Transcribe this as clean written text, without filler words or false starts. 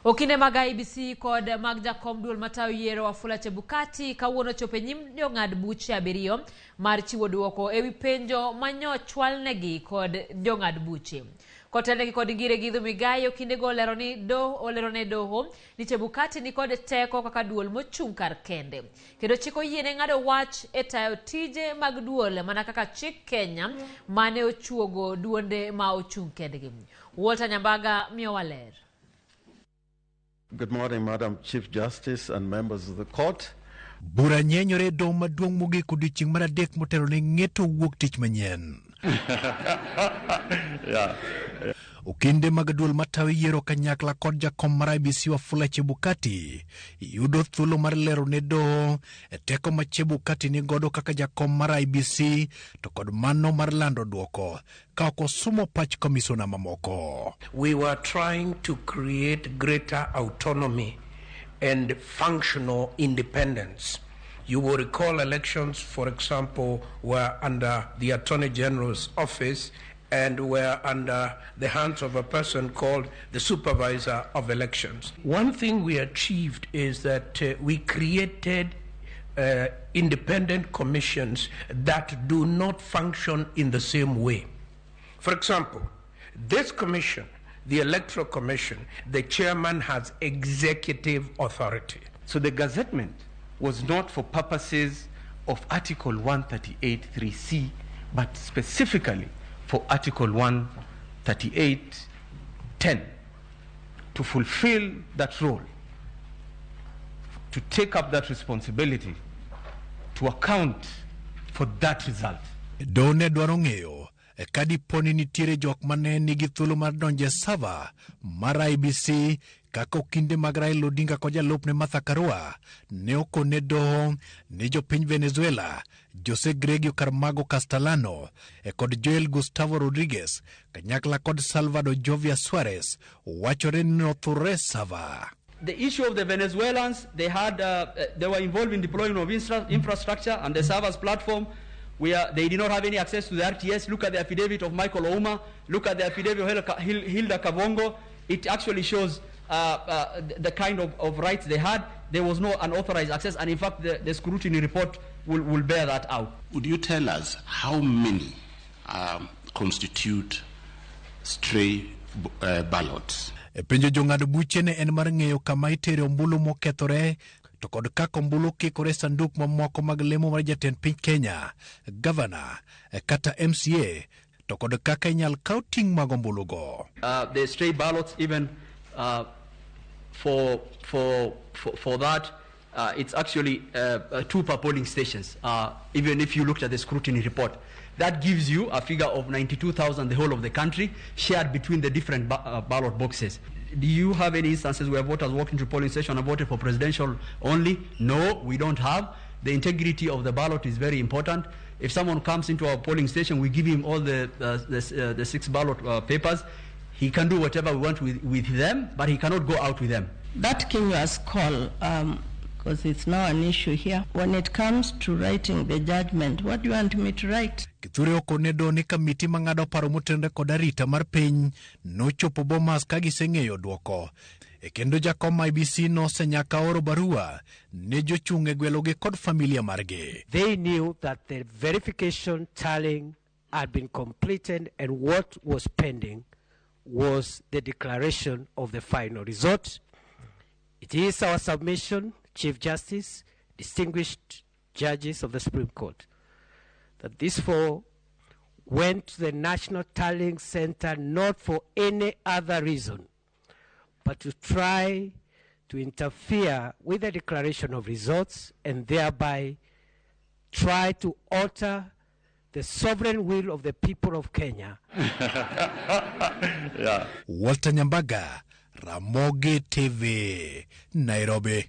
Okinde mag IEBC kod mag jakom duol matayo yiero Wafula Chebukati kawuono chopo e nyim jong'ad buche abiriyo mar chiwo duoko ewi penjo manyochwalnegi kod jong'ad buche. Kotelnegi kod Ngire Githu Migai, okindego olero ni do olero ne doho ni Chebukati ni kod teko kaka duol mochung' kar kende. Kendo chik oyiene ng'ado wach e tayo tije mag duol mana kaka chik Kenya mane ochuogo duonde ma ochung' kendgi. Walter Nyambaga miyowa ler. Good morning, Madam Chief Justice and members of the court. Bura nyenyore e doho maduong' mogik odiochieng' mar adek motelo ne ng'eto wuok tich manyien. Okinde mag duol matayo yiero kanyakla kod jakom mar IEBC Wafula Chebukati yudo thuolo mar lero ne doho e teko ma Chebukati ni godo kaka jakom mar IEBC to kod mano mar lando duoko ka ok osumo pach komisona mamoko. We were trying to create greater autonomy and functional independence. You will recall elections, for example, were under the Attorney General's office and were under the hands of a person called the Supervisor of Elections. One thing we achieved is that we created independent commissions that do not function in the same way. For example, this commission, the Electoral Commission, the chairman has executive authority. So the gazettement was not for purposes of Article 138.3c, but specifically for Article 138.10 to fulfill that role, to take up that responsibility, to account for that result. Doho ne dwaro ng'eyo ka dipo ni nitiere jok mane nigi thuolo mar donjo e sava mar IEBC kaka okinde mag Raila Odinga kod jalupne Martha Karua ne okone doho ni jopiny Venezuela Jose Gregorio Camargo Castellano e kod Joel Gustavo Rodriguez kanyakla kod Salvador Jovia Suarez wachore ni nothurre sava. The issue of the Venezuelans, they were involved in deployment of infrastructure and the servers platform. They did not have any access to the RTS. Look at the affidavit of Michael Ouma. Look at the affidavit of Hilda Kavongo. It actually shows the kind of rights they had. There was no unauthorized access, and in fact, the scrutiny report will bear that out. Would you tell us how many constitute stray ballots? E penjo jong'ad buche ne en mar ng'eyo kama itere ombulu mokethore to kod kaka ombulu kikore e sanduk mamoko mag lemo mar jatend piny Kenya, gavana kata MCA to kod kaka inyal kaw ting' mag ombulugo. The stray ballots, even for that, it's actually 2 per polling stations, even if you looked at the scrutiny report. That gives you a figure of 92,000 the whole of the country, shared between the different ballot boxes. Do you have any instances where voters walked into polling station and voted for presidential only? No, we don't have. The integrity of the ballot is very important. If someone comes into our polling station, we give him all the 6 ballot papers. He can do whatever we want with them, but he cannot go out with them. That Kinyua's call, because it's now an issue here. When it comes to writing the judgment, what do you want me to write? Kithure okone doho ni kamiti mang'ado paro motenore kod arita mar piny nochopo Bomas ka giseng'eyo duoko. E kendo jakom IEBC nosenyaka oro barua ne jochung' e gwelogi kod familia margi. They knew that the verification tallying had been completed and what was pending was the declaration of the final result. It is our submission, Chief Justice, distinguished judges of the Supreme Court, that these 4 went to the National Tallying Center not for any other reason, but to try to interfere with the declaration of results and thereby try to alter the sovereign will of the people of Kenya. Walter Nyambaga, Ramogi TV, Nairobi.